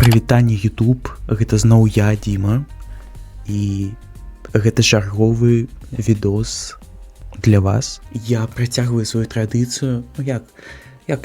Прывітанне, YouTube, гэта зноў я, Дзіма, і гэта чарговы відос для вас. Я працягваю сваю традыцыю, ну як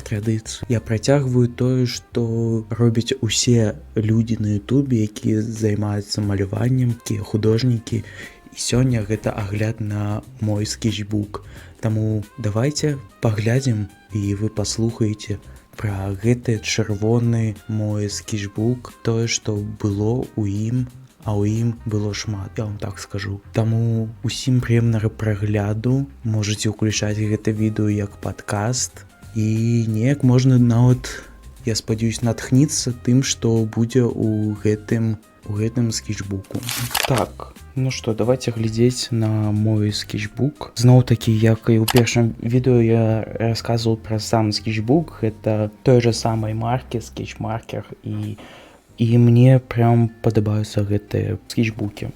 традыцыю. Я працягваю тое, што робяць усе людзі на Ютубе, якія займаюцца маляваннем, якія художнікі. І сёння гэта агляд на мой скетчбук. Таму давайте паглядзім, і вы паслухаеце пра гэты чырвоны мой скетчбук, тое, што было ў ім, а ў ім было шмат, я вам так скажу. Таму усім прыемнага прагляду, можаце ўключаць гэта відэо як падкаст, і неяк можна нават, я спадзяюсь, натхніцца тым, што будзе ў гэтым скетчбуку. Так, ну что, давайте глядзець на мой скетчбук. Зноў такі, як і ў першым відэо, я рассказывал пра сам скетчбук, гэта той же самай маркі Sketchmarker, і мне прям падабаюцца гэтыя скетчбукі.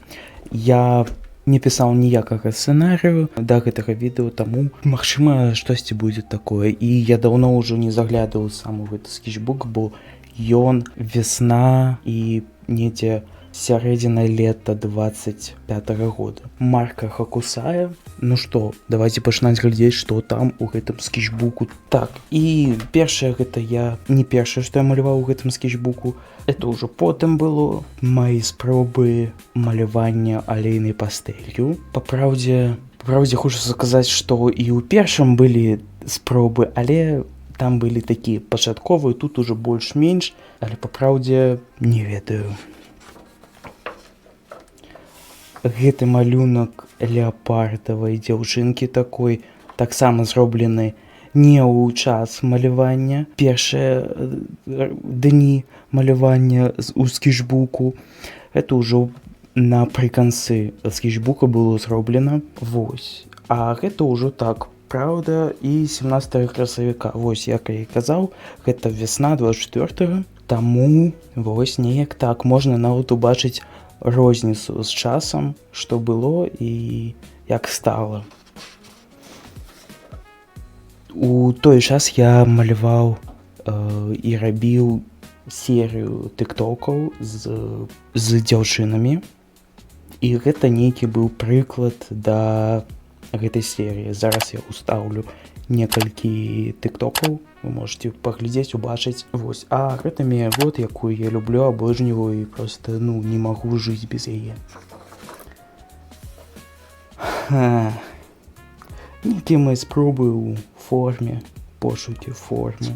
Я не пісаў ніякага сцэнарыю да гэтага відэо, таму, магчыма, штосьці будзе такое. І я даўно ўжо не заглядаў сам у гэты скетчбук, бо ён весна і недзе сярэдзіна лета 25-го года. Марка Хакусая. Ну что, давайте пачынаць глядзець, што там у гэтым скетчбуку. Так, і першае, гэта я не першае, што я маляваў у гэтым скетчбуку. Это ўжо потым было мои спробы малявання алейнай пастэлью. Па праўдзе хочацца сказаць, што і ў першым былі спробы, але там былі такія пачатковыя, тут уже больш-менш, але, па праўдзе, не ведаю. Гэты малюнак леапардавай дзяўчынкі такой таксама зроблены не ў час малявання, першыя дні малявання у скетчбуку. Это ўжо напрыканцы скетчбука было зроблена. Вось. А гэта ўжо так, праўда, і 17 красавіка. Вось, як я і казаў, гэта весна 24. Таму вось неяк так можна нават убачыць розніцу з часам, што было і як стала. У той час я маляваў і рабіў серыю тыктокаў з дзяўчынамі. І гэта нейкі быў прыклад да гэтай серыі. Зараз я ўстаўлю некалькі тыктокаў, вы можете паглядзець, убачыць. Вось. А гэта Мія Гот, якую я люблю, абожніваю і просто, ну, не магу жыць без яе. Ха. Нейкія мае спробы ў форме, пошукі формы.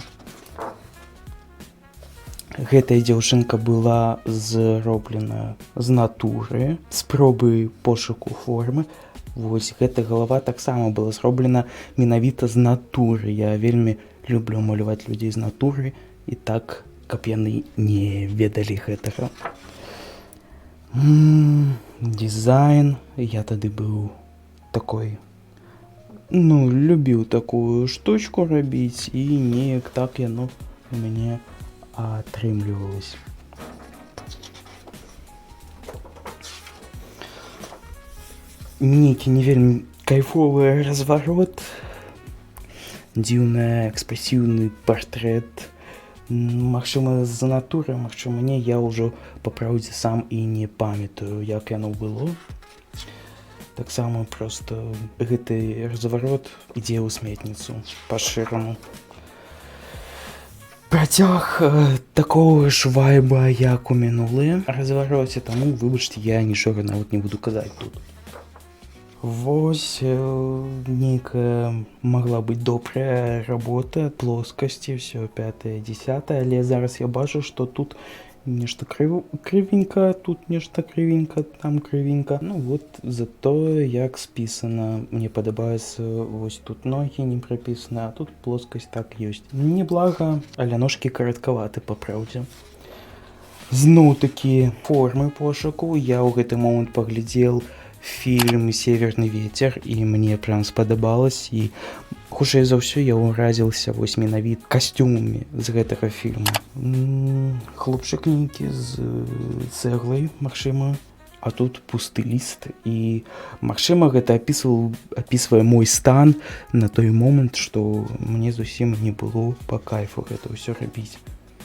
Гэтая дзяўчынка была зроблена з натуры, спробы пошуку формы. Вось гэта галава таксама была зроблена менавіта з натуры. Я вельмі люблю маляваць людзей з натуры і так, каб яны не ведалі гэтага. Дызайн. Я тады быў такой, ну, любіў такую штучку рабіць, і неяк так яно у мяне атрымлівалось. Нейкі не вельмі кайфовы разварот, дзіўны экспрэсіўны партрэт. Магчыма, з натуры, магчыма, не, я ўжо, па праўдзе, сам і не памятаю, як яно было. Таксама просто гэты разварот ідзе ў сметніцу па-шчыраму. Працяг такога ж вайба, як у мінулыя развароце, таму, выбачце, я нічога нават не буду казаць тут. Вось нейкая магла быць добрая работа, плоскасці, всё пятое, десятое, але зараз я бачу, што тут нешта крывенька, тут нешта крывенька, там крывенька. Ну вот, зато як спісана, мне падабаецца, вось тут ногі не прапісаны, а тут плоскасць так ёсць. Неблага, але ножкі караткаваты, па праўдзе. Зноў такі формы пошуку. Я ў гэты момант паглядзел фільм «Северный ветер», і мне прям спадабалось, і хутчэй за ўсё я ўразіўся вось менавіта касцюмамі з гэтага фільму. Хлопчык нейкі з цэглай, магчыма, а тут пусты ліст, і, магчыма, гэта апісвае мой стан на той момант, што мне зусім не было па кайфу гэта ўсё рабіць.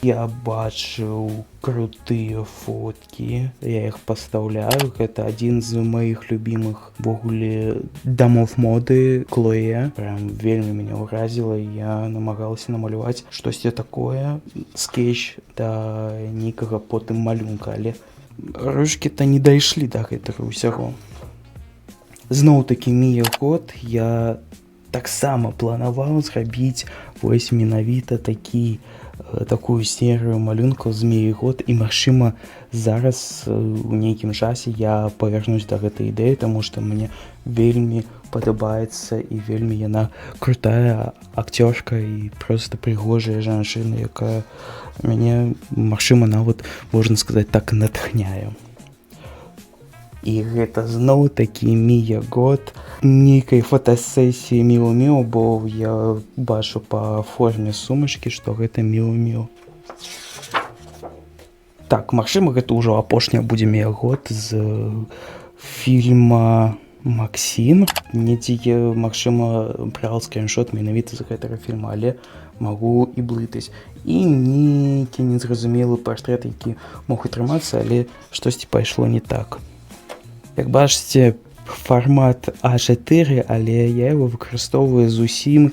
Я бачыў крутыя фоткі, я іх пастаўляю. Гэта адзін з маіх любімых увогуле дамов моды Клое. Прям вельмі мяне ўразіла. Я намагалася намаляваць штосьці такое, скетч да нейкага потым малюнка, але ручкі-то не дайшлі да гэтага ўсяго. Зноў такі Мія Гот, я таксама планаваў зрабіць вось менавіта такую серыю малюнкаў з Міяй Гот, і, магчыма, зараз у нейкім часе я павярнусь да гэтай ідэі, таму што мне вельмі падабаецца і вельмі яна крутая акцёрка і просто прыгожая жанчына, якая мяне, магчыма, нават, можна сказаць так, натхняе. І гэта зноў такі Мія Гот, нейкай фотасесіі Міу Міу, бо я бачу па форме сумачкі, што гэта Міу Міу. Так, магчыма, гэта ўжо апошняя будзе Мія Гот з фільма «Максін». Недзе я, магчыма, браў скриншот менавіта з гэтага фільма, але магу і блытаць. І нейкі незразумелы партрэт, які мог атрымацца, але штосьці пайшло не так. Як бачыце, фармат А4, але я его выкарыстоўваю зусім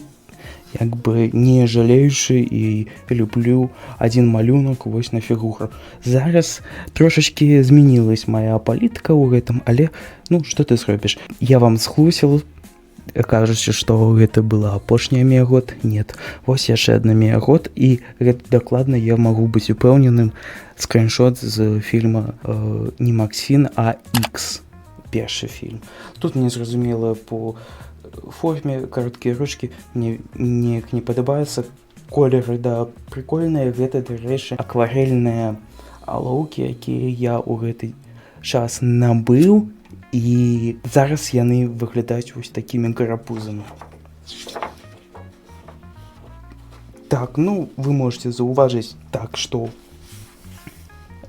як бы не жалеючы і люблю адзін малюнак вось на фігуру. Зараз трошачкі змянілась моя палітыка ў гэтым, але ну что ты зробіш? Я вам схлусіл, кажучы, што гэта была апошняя Мія Гот. Нет, вось яшчэ адна Мія Гот, і гэта дакладна я магу быць упэўненым, скриншот з фільма не «Максін», а «Ікс», першы фільм. Тут незразумела по форме, кароткія ручкі мне неяк не падабаюцца, колеры, да, прикольныя. Гэта, дарэчы, акварельныя алоўкі, якія я ў гэты час набыў, і зараз яны выглядаюць вось такімі карапузамі. Так, ну вы можете заўважыць так, што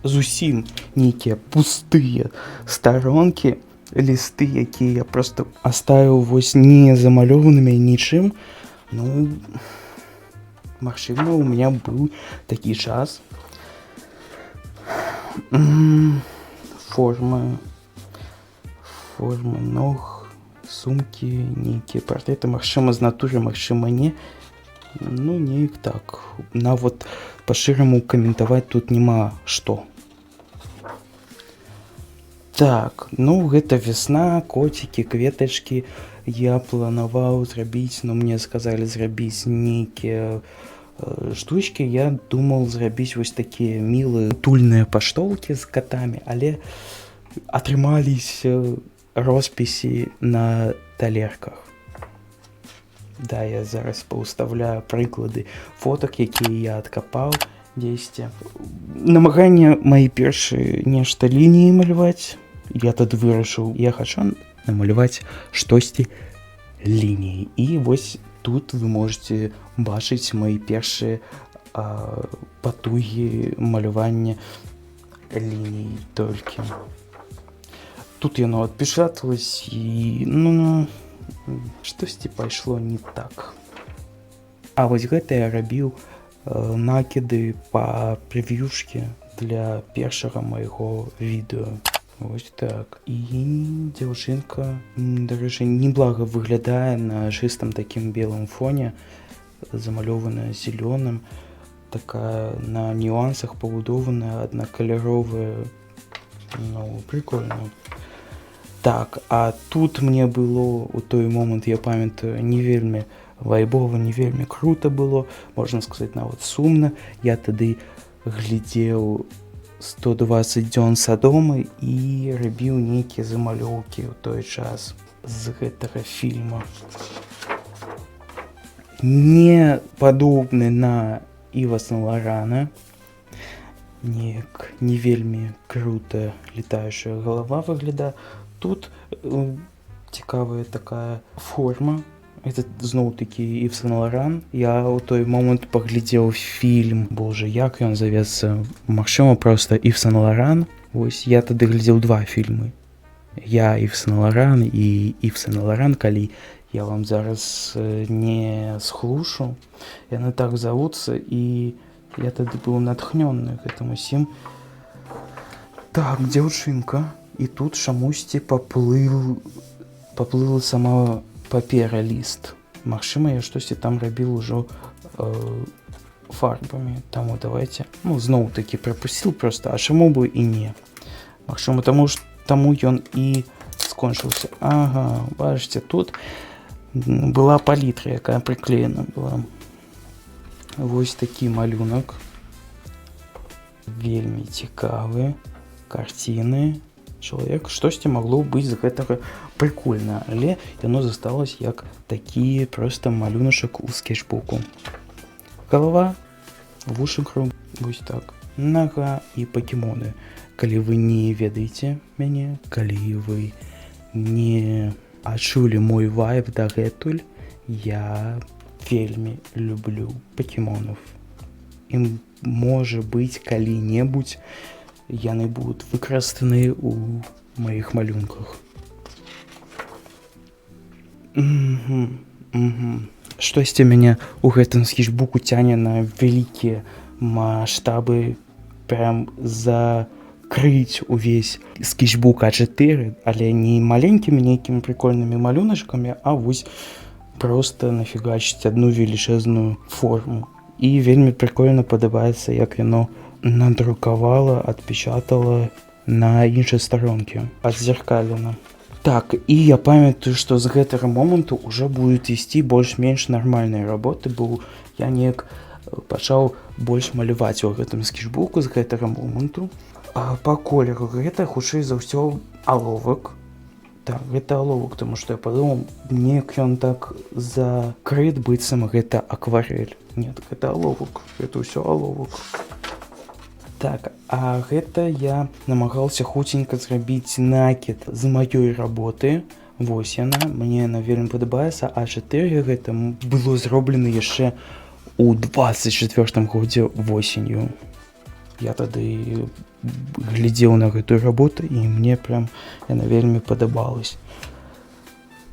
зусім нейкія пустыя старонкі, лісты, якія я просто оставіў вось не замалёванымі нічым. Ну, магчыма, у меня быў такі час. Формы ног, сумкі, нейкія партрэты, магчыма, з натуры, магчыма, не. Ну, неяк так. Нават па-шчыраму каментаваць тут няма што. Так, ну гэта весна, коцікі, кветачкі. Я планаваў зрабіць, но мне сказалі зрабіць нейкія штучкі. Я думал зрабіць вось такія мілыя тульныя паштоўкі з катамі, але атрымались роспісі на талерках. Да, я зараз паўстаўляю прыклады фотак, якія я адкапаў дзесьці. Намаганне мои першыя нешта лініі маляваць. Я тады вырашыў: я хачу намаляваць штосьці лініі. І вось тут вы можете бачыць мои першыя патугі малювання ліній толькі. Тут яно адпечаталось, і ну штосьці пайшло не так. А вось гэта я рабіў накіды па прев'юшке для першага майго відэо. Вось так. І дзяўчынка, дарэчы, неблага выглядае на чыстым такім белым фоне, замалёваная зялёным, такая на нюансах пабудованая, аднакаляровая. Ну, прикольно. Так, а тут мне было у той момант, я памятаю, не вельмі вайбова, не вельмі круто было, можна сказаць, нават сумна. Я тады глядзеў «120 дзён Садомы» і рабіў нейкія замалёўкі ў той час з гэтага фільма. Не падобны на Іва Сен-Лорана. Неяк не вельмі круто летающая галава выглядае. Тут цікавая такая форма. Это зноў-такі Ів Сен-Лоран. Я ў той момант паглядзеў фільм, боже, як ён завецца, магчыма, просто Ів Сен-Лоран. Вось я тады глядзеў два фільмы. «Я Ів Сен-Лоран» і «Ів Сен-Лоран», калі я вам зараз не схлушу. Яны так завуцца, і Я тады быў натхнённы гэтым усім. Так, дзяўчынка. І тут чамусьці паплыла сама папера, ліст. Магчыма, я штосьці там рабіў ужо фарбамі. Таму давайте, ну, зноў такі прапусціл просто, а чаму бы і не? Магчыма, таму ж таму ён і скончыўся. Ага, бачыце, тут была палітра, якая прыклеена была. Вось такі малюнак. Вельмі цікавы. Карціны. Чалавек, штосьці магло быць з гэтага прыкольна, але яно засталось як такі просто малюначак у скетчбуку. Галава, вушы круг, вось так. Нага і пакемоны. Калі вы не ведаеце мяне, калі вы не адчулі мой вайб дагэтуль, я вельмі люблю пакемонаў. І можа быць, калі-небудзь яны будуць выкарыстаны ў маіх малюнках. Штосьці мяне ў гэтым скетчбуку цяне на вялікія маштабы, прям закрыць увесь скетчбук А4, але не маленькімі нейкімі прикольнымі малюначкамі, а вось просто нафігачыць одну велічэзную форму. І вельмі прикольна падабаецца, як яно надрукавала, адпечатала на іншай старонкі, адзеркалена. Так, і я памятаю, што з гэтага моманту уже будуць ісці больш-менш нармальныя работы, бо я неяк пачаў больш маляваць у гэтым скетчбуку з гэтага моманту. А па колеру гэта хутчэй за ўсё аловак. Так, гэта аловак, тому што я падумаў, неяк ён так закрыт, быццам гэта акварель. Нет, гэта аловак, это ўсё аловак. Так, а гэта я намагаўся хуценька зрабіць накід з маёй работы. Вось яна, мне яна вельмі падабаецца. А4, гэта было зроблена яшчэ у 24 годзе восенню. Я тады глядзеў на гэтую работу, і мне прям яна вельмі падабалась.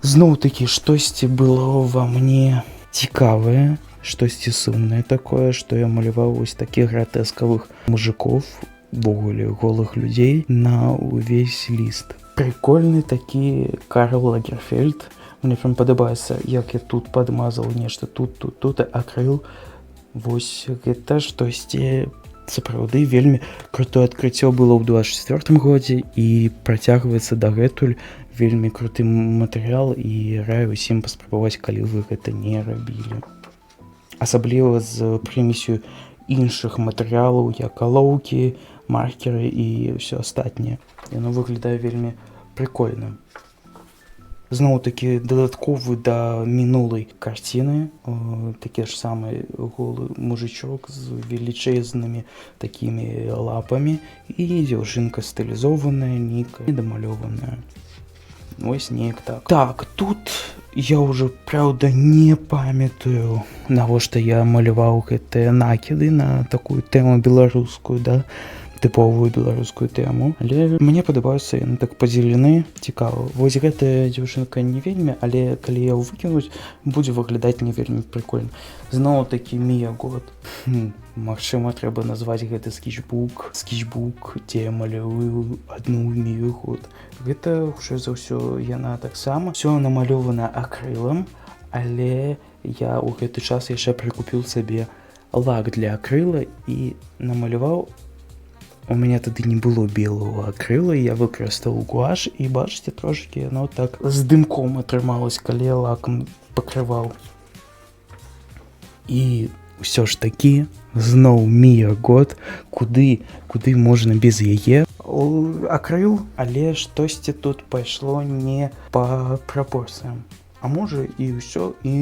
Зноў такі штосьці было ва мне цікавае, штосьці сумнае такое, што я маляваў вось такіх гратэскавых мужиков, увогуле голых людзей на ўвесь ліст. Прикольны такі Карл Лагерфельд. Мне прям падабаецца, як я тут падмазаў нешта тут, тут, тут акрыл. Вось гэта штосьці сапраўды вельмі крутое адкрыццё было ў 24 годзе і працягваецца дагэтуль. Вельмі круты матэрыял, і раю усім паспрабаваць, калі вы гэта не рабілі. Асабліва з прымесю іншых матэрыялаў, як алоўкі, маркеры і ўсё астатняе. Яно выглядае вельмі прикольна. Зноў такі дадатковы да мінулай карціны, такі ж самы голы мужичок з велічэзнымі такімі лапамі і дзяўчынка стылізованая, нейкая недамалёваная. Вось неяк так. Так, тут я ўжо, праўда, не памятаю, навошта я маляваў гэтыя накіды на такую тэму беларускую, да, тыповую беларускую тэму, але мне падабаюцца, яны так падзелены цікава. Вось гэтая дзяўчынка не вельмі, але калі я выкінуць, будзе выглядаць не вельмі прикольна. Зноў такі Мія Гот. Магчыма, трэба назваць гэты скетчбук скетчбук, дзе я малюю одну Мію Гот. Гэта хутчэй за ўсё яна таксама. Всё намалёвана акрылам, але я ў гэты час яшчэ прыкупіў сабе лак для акрыла і намаляваў. У мяне тады не было белого акрыла, я выкарыстаў гуаш, і бачыце, трошки яно так з дымком атрымалось, калі я лакам пакрываў. І ўсё ж такі зноў Мія Гот, куды можна без яе? Акрыл, але штосьці тут пайшло не па прапорцыям. А можа, і ўсё і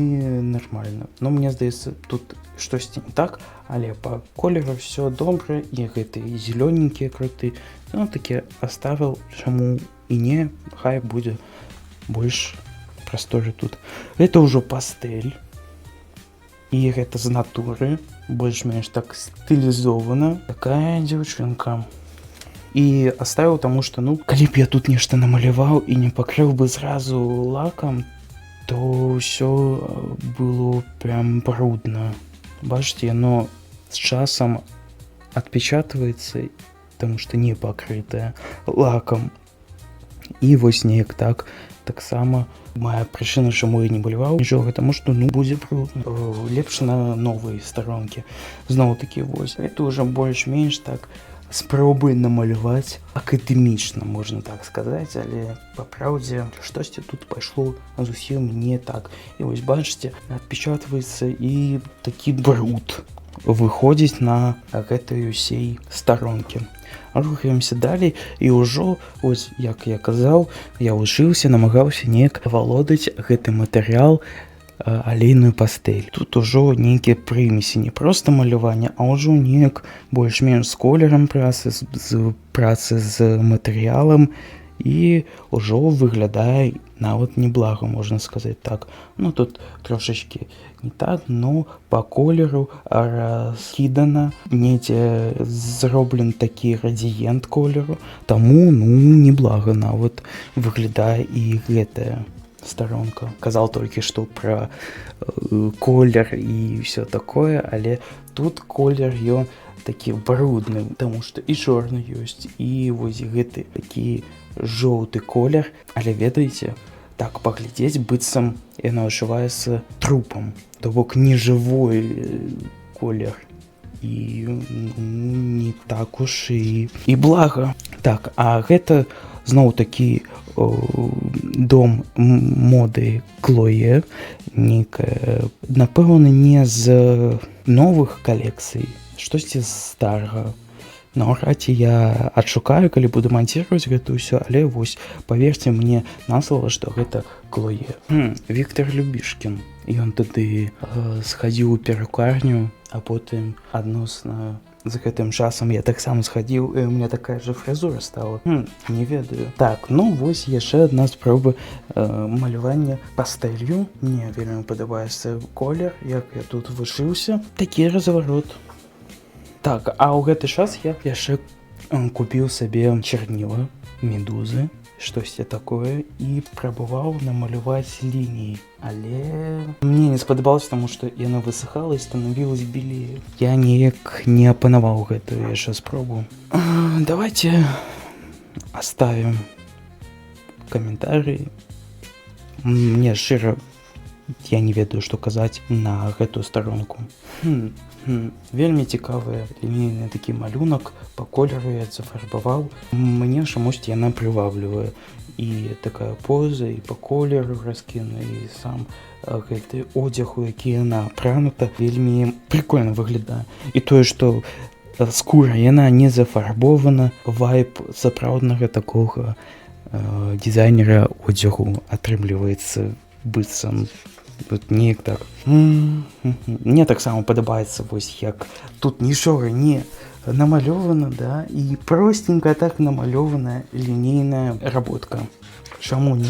нармальна. Но мне здаецца, тут штосьці не так, але па колеру всё добра, і гэты зялёненькія круты. Ну, такі оставил, чаму і не, хай будзе больш прасторы тут. Это ўжо пастэль. І гэта з натуры, больш-менш так стылізована. Такая дзяўчынка. І оставил, таму што, ну, калі б я тут нешта намаляваў і не пакрыў бы зразу лакам, то ўсё было прям брудна. Бачыце, яно з часам отпечатывается, потому что не покрытая лаком. І вось неяк так. Таксама мая прычына, чаму я не маляваў нічога, таму што, ну, будзе брудна. Лепш на новай старонкі. Зноў такі, вось это уже больш-менш так спробы намаляваць акадэмічна, можна так сказаць, але па праўдзе штосьці тут пайшло зусім не так. І вось бачыце, отпечатывается, і такі бруд выходзіць на гэтай усей старонкі. Рухаемся далей, і ўжо ось, як я казаў, я вучыўся, намагаўся неяк валодаць гэты матэрыял, алейную пастэль. Тут ужо нейкія прымесі, не проста малявання, а ўжо неяк больш-менш з колерам працы, з працы з матэрыялам, і ўжо выглядае нават неблага, можна сказаць так. Ну, тут трошачки не так, но по колеру раскідана, недзе зроблен такі градіент колеру, таму, ну, неблага нават выглядае і гэтая старонка. Казал толькі што пра колер і все такое, але тут колер ён такі брудны, таму што і чорны ёсць, і вось гэты такі жоўты колер, але, ведаеце, так паглядзець, быццам яна адчуваецца трупам, то бок нежывой колер, і, ну, не так уж і блага. Так, а гэта зноў такі дом моды Клое, нейкая, напэўна, не з новых калекцый, штосьці з старага. Наўрад ці я адшукаю, калі буду монтировать гэта ўсё, але вось паверце мне на слова, што гэта Клое. Віктор Любішкін. Ён тады схадзіў у перукарню, а потым адносна з гэтым часам я таксама схадзіў, і у меня такая же фрызура стала. Не ведаю. Так, ну вось яшчэ адна спроба малявання пастэлью. Мне вельмі падабаецца колер, як я тут вучыўся. Такі разварот. Так, а ў гэты час я яшчэ купіў сабе чарніла медузы, штосьці такое, і прабаваў намаляваць лініі. Але мне не спадабалася, таму што яна высыхала і становилась белее. Я неяк не апанаваў гэтую яшчэ спробу. Давайте оставим каментарый. Мне шчыра, я не ведаю, што казаць на гэтую старонку. Вельмі цікавы лінейны такі малюнак, па колеру я зафарбаваў. Мне чамусьці яна прываблівае. І такая поза, і па колеру раскіну, і сам гэты одзяг, у які яна апранута, вельмі прикольна выглядае. І тое, што скура яна не зафарбована, вайб сапраўднага такога дызайнера одзягу атрымліваецца, быццам вот неяк так. Мне таксама падабаецца вось, як тут нічога не намалёвана, да, і простенькая так намалёваная лінейная работка. Чаму не?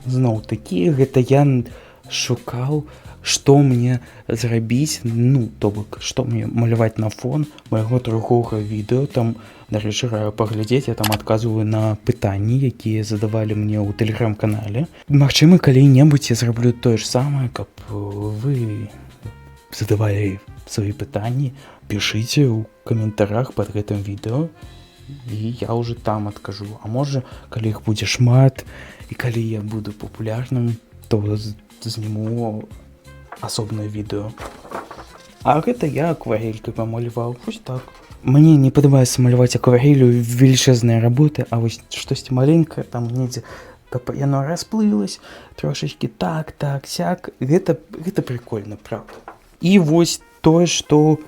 Зноў такі, гэта я шукаў, што мне зрабіць, ну, то бок што мне маляваць на фон майго другога відэо. Там, дарэчы, раю паглядзець, я там адказваю на пытанні, якія задавалі мне ў тэлеграм-канале. Магчыма, калі-небудзь я зраблю тое ж самае, каб вы задавалі свае пытанні, пішыце ў каментарах под гэтым відэо, і я уже там адкажу. А можа, калі іх будзе шмат і калі я буду папулярным, то зніму асобнае відэо. А гэта я акварелькай памаляваў, вось так. Мне не падабаецца маляваць акварелю велічэзныя работы, а вось штосьці маленькае там недзе, каб яно расплылось трошачки, так, так, сяк, гэта прикольно, правда. І вось тое, што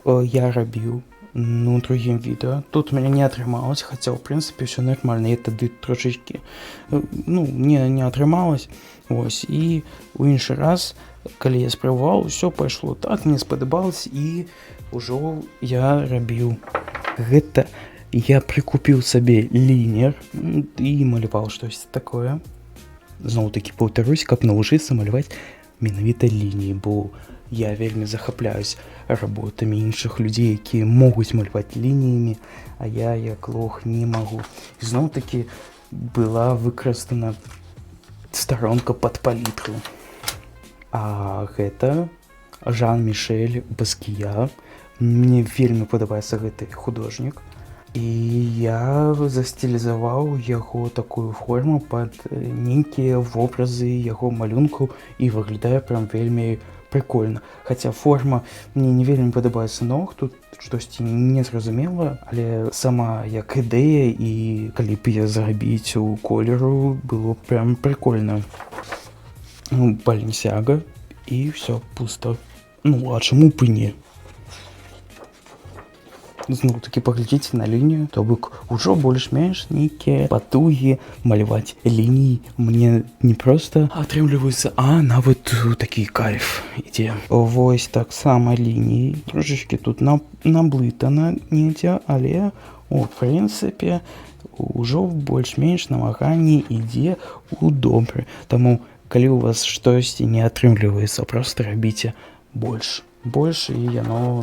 я рабіў, ну, другім відэо. Тут у мяне не атрымалось, хаця ў прынцыпе все нармальна, я тады трошачки, ну, не атрымалось. Вось, і у іншы раз, калі я спрабаваў, усё пайшло так, мне спадабалось, і ўжо я рабіў. Гэта я прыкупіў сабе лінер і маляваў штось такое. Зноў такі паўтарусь, каб навучыцца маляваць менавіта лініі, бо я вельмі захапляюсь работамі іншых людзей, якія могуць маляваць лініямі, а я як лох не магу. Зноў такі была выкарыстана старонка пад палітру. А гэта Жан-Мішель Баскія. Мне вельмі падабаецца гэты художнік. І я застылізаваў яго такую форму пад нейкія вобразы яго малюнкаў, і выглядае прям вельмі прикольно. Хаця форма мне не вельмі падабаецца ног, тут штосьці незразумела, але сама як ідэя, і калі б я зрабіць у колеру, было б прям прикольно. Ну, Баленсяга, і все пусто. Ну, а чаму б і не? Зноў такі, паглядзіце на лінію, то бок ужо больш-менш нейкія патугі маляваць лініі мне не проста атрымліваюцца, а нават такі кайф ідзе. Вось таксама лініі трошачки тут наблытана недзе, але у прынцыпе ўжо больш-менш намаганне ідзе у добры. Таму калі у вас штосьці не атрымліваецца, просто рабіце больш, больш, і яно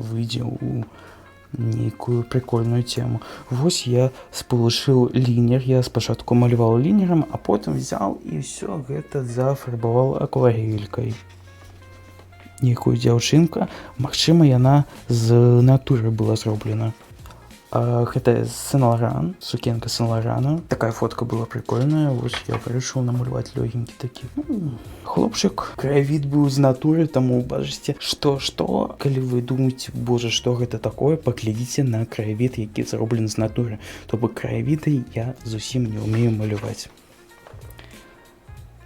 выйдзе у нейкую прикольную тему. Вось я спалучыў лінер, я спачатку маляваў лінерам, а потым взял і ўсё гэта зафарбаваў акварелькай. Нейкую дзяўчынка, магчыма, яна з натуры была зроблена. Гэта Сен-Лоран, сукенка Сен-Лорана. Такая фотка была прикольная. Вось я вырашыў намаляваць лёгенькі такі. Ну, хлопчык. Краявід быў з натуры, таму бачыце, што, калі вы думаеце: «Божа, што гэта такое?», паглядзіце на краявід, які зроблены з натуры. То бок краявіды я зусім не ўмею маляваць.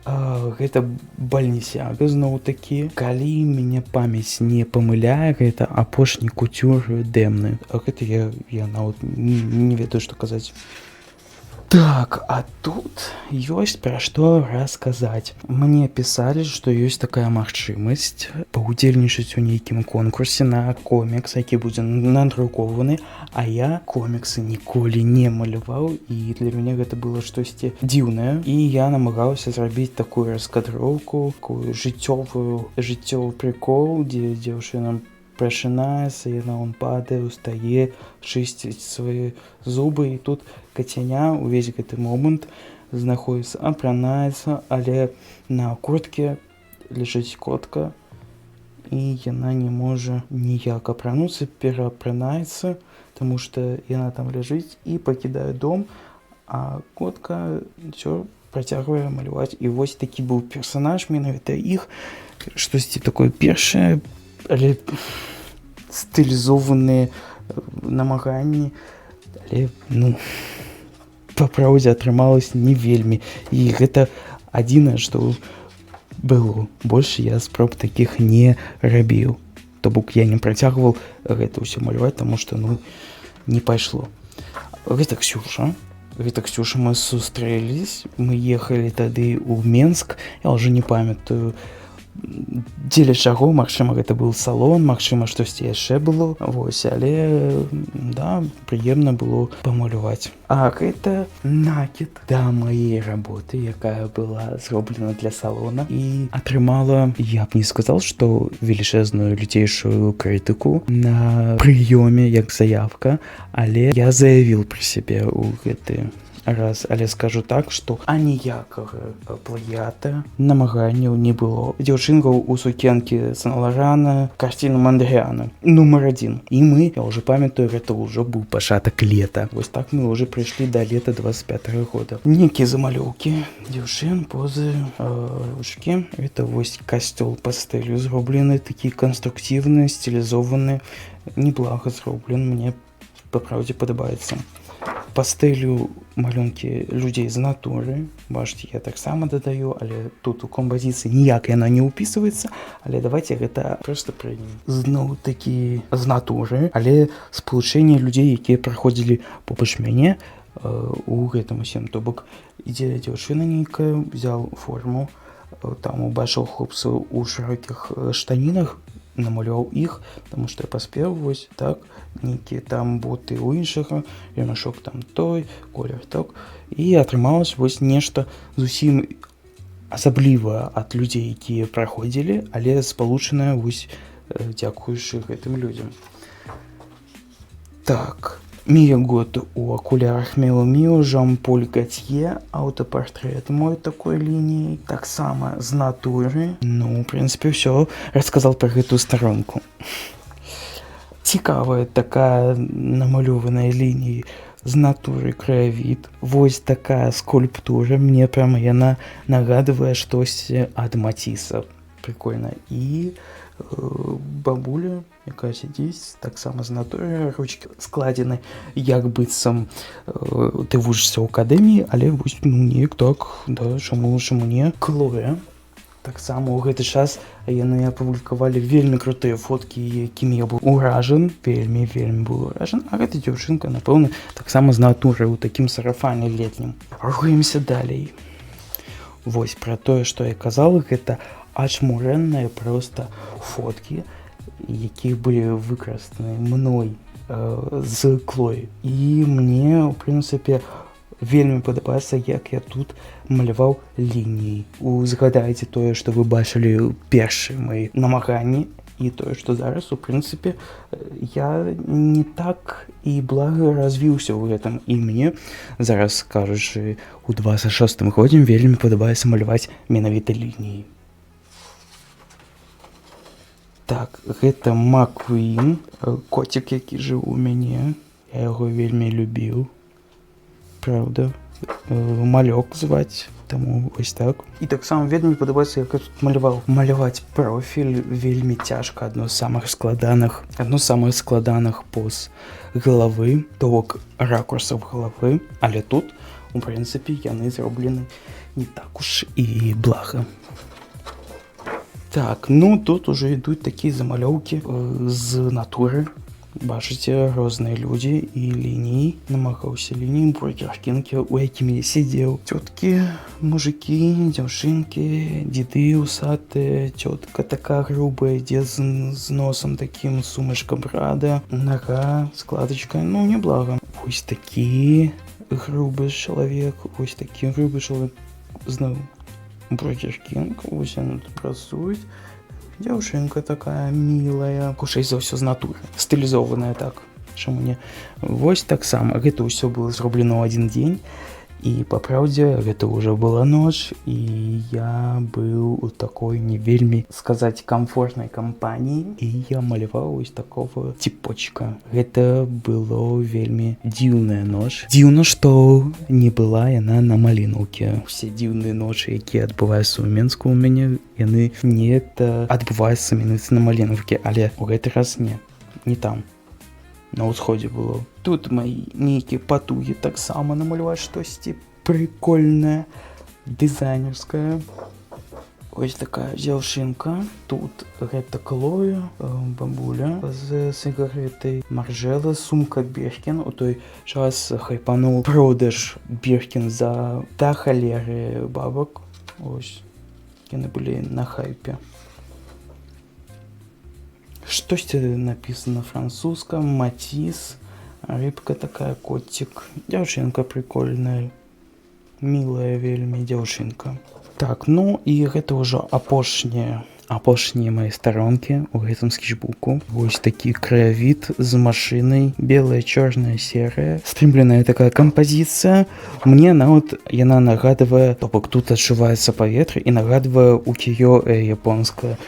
Гэта Баленсяга зноў такі. Калі мяне памяць не памыляе, гэта апошні куцюр Дэмны. А гэта я нават не ведаю, што казаць. Так, а тут ёсць пра што расказаць. Мне пісалі, што ёсць такая магчымасць паўдзельнічаць у нейкім конкурсе на комікс, які будзе надрукованы, а я коміксы ніколі не маляваў, і для мяне гэта было штосьці дзіўнае. І я намагаўся зрабіць такую раскадроўку, такую жыццёвую, жыццёвы прыкол, дзе дзяўчына прачынаецца, яна он падае, устае, чысціць свае зубы, і тут кацяня увесь гэты момант знаходіцца, апранаецца, але на куртке ляжыць котка, і яна не можа ніяк апрануцца, пераапранаецца, таму што яна там ляжыць, і пакідае дом, а котка ўсё працягвае маляваць. І вось такі быў персанаж, менавіта іх штосьці такое першае, але стылізованыя намаганні, але, ну, па праўдзе, атрымалось не вельмі, і гэта адзінае, што было. Больш я спроб такіх не рабіў, то бок я не працягваў гэта ўсё маляваць, таму што, ну, не пайшло. Гэта Ксюша, гэта Ксюша, мы сустрэлись, мы ехалі тады ў Менск, я ўжо не памятаю, дзеля чаго, магчыма, гэта быў салон, магчыма, штосьці яшчэ было. Вось, але да, прыемна было памаляваць. А гэта накід да маей работы, якая была зроблена для салона і атрымала, я б не сказал, што велічэзную, люцейшую крытыку на прыёме, як заявка, але я заявіў пра сябе ў гэты раз. Але скажу так, что аніякага плагіята намаганняў не было. Дзяўчынка у сукенкі Сен-Лорана, карціну Мандрыяна нумар один. І мы, я уже памятаю, гэта ўжо быў пачатак лета. Вось так мы уже прыйшлі до лета 25 -го года. Нейкія замалёўкі дзяўчын, позы, ручки. Это вось касцёл пастэлю зроблены, такі канструктыўны, стылізованы, неблага зроблен, мне па праўдзе падабаецца. Пастэлю малюнкі людзей з натуры, бачыце, я таксама дадаю, але тут у кампазіцыі ніяк яна не ўпісваецца, але давайте гэта просто прымем. Зноў такі з натуры, але спалучэнне людзей, якія праходзілі побач мяне у гэтым усім. То бок ідзе дзяўчына нейкая, взял форму, там убачыў хлопцаў у шырокіх штанінах, намаляваў іх, потому что я паспеў. Вось так, нейкія там боты у іншага, ремешок там той колер, так і атрымалось вось нешта зусім асабліва ад людзей, якія праходзілі, але спалучаная вось дзякуючы гэтым людзям. Так. Мія Гот у акулярах Міу Міу, Жан-Поль Гацье, аўтапартрэт мой такой лініяй, таксама з натуры. Ну, у прынцыпе, ўсё расказал пра гэтую старонку. Цікавая такая намалёваная лініяй з натуры краявід. Вось такая скульптура, мне прямо яна нагадвае штосьці ад Маціса. Прикольно. І бабуля, якая сядзіць, таксама з натуры, ручкі складзены, як быццам ты вучышся ў акадэміі, але вось, ну, неяк так, да, чаму не. Клоя. Таксама ў гэты час яны апублікавалі вельмі крутыя фоткі, якімі я быў уражан, вельмі, вельмі быў уражан. А гэта дзяўчынка, напэўна, таксама з натуры ў такім сарафане летнім. Рухаемся далей. Вось пра тое, што я казал, гэта ачмурэнныя проста фоткі, якія былі выкарыстаны мной з Клой. І мне, у прынцыпе, вельмі падабаецца, як я тут маляваў лініі. Узгадайце тое, што вы бачылі першыя мои намаганні, і тое, што зараз, у прынцыпе, я не так і блага развіўся ў гэтым. І мне зараз, кажучы, у 26 годзе вельмі падабаецца маляваць менавіта лініі. Так, гэта Маквін, коцік, які жыў у мяне. Я яго вельмі любіў. Праўда. Малёк зваць, таму вось так. І таксама вельмі падабаецца, як я тут маляваў. Маляваць профіль вельмі цяжка, адно з самых складаных поз галавы, то бок ракурсаў галавы, але тут, у прынцыпе, яны зроблены не так уж і блага. Так, ну тут уже ідуць такія замалёўкі з натуры. Бачыце, розныя людзі і лініі. Намагаўся лініі Бургер Кінг, у якім я сидзеў. Цёткі, мужыкі, дзяўчынкі, дзеды усатыя, цётка такая грубая, дзе з носам такім, сумачка Прада, нага, складачка, ну, неблага. Вось такі грубы чалавек, вось такі грубы чалавек. Зноў Бургер Кінг, вось яны тут працуюць. Дзяўчынка такая мілая, хутчэй за ўсё з натуры, стылізованая так. Чаму не? Вось таксама гэта ўсё было зроблена ў адзін дзень. І па праўдзе гэта ўжо была ноч, і я быў у такой не вельмі сказаць камфортнай кампаніі, і я маляваў вось такого ціпочка. Гэта было вельмі дзіўная ноч. Дзіўна, што не была яна на Малінаўке. Усе дзіўныя ночы, якія адбываюцца ў Менску ў мяне, яны нехта адбываюцца менавіта на Малінаўке, але ў гэты раз не там. На ўсходзе было. Тут мои нейкія патугі таксама намаляваць штосьці прикольнае, дызайнерскае. Ось такая дзяўчынка. Тут гэта Клоя, бабуля з сігаретай, Маржела, сумка Беркін. У той час хайпануў продаж Беркін за да халеры бабак. Ось яны былі на хайпе. Штосьці написано на французском, Матис, рыбка такая, котик, дзяўчынка прикольная, милая вельмі дзяўчынка. Так, ну і гэта ўжо апошнія мои старонкі у гэтым скетчбуку. Вось такі краявід з машынай, белая, чорная, серая, стрымленая такая кампазіцыя. Мне нават яна нагадвае, то бок тут адчуваецца паветра і нагадвае укіё японскае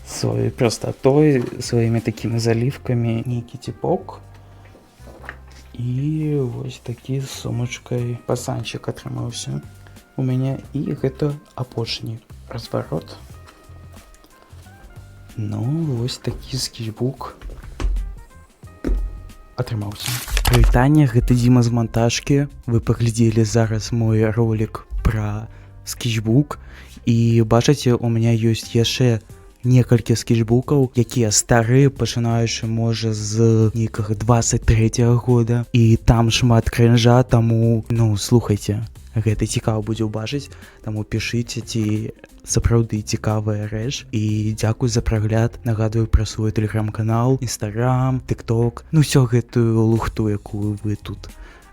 сваёй простатой, сваімі такімі заліўкамі. Нейкі ціпок і вось такі з сумачкай пасанчык атрымаўся у мяне, і гэта апошні разварот. Ну, вось такі скетчбук атрымаўся. Прывітанне, гэта Дзіма з мантажкі. Вы паглядзелі зараз мой ролик пра скетчбук, і бачыце, у меня ёсць яшчэ некалькі скетчбукаў, якія стары, пачынаючы можа з нейкага 23 -го года, і там шмат крынжа, таму, ну, слухайце, гэта цікава будзе ўбачыць, таму пішыце, ці сапраўды цікавая рэч, і дзякуй за прагляд. Нагадую пра свой тэлеграм-канал, інстаграм, тыкток, ну всё гэтую лухту, якую вы тут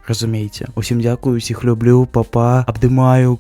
разумееце. Усім дзякую, усіх люблю, папа, абдымаю.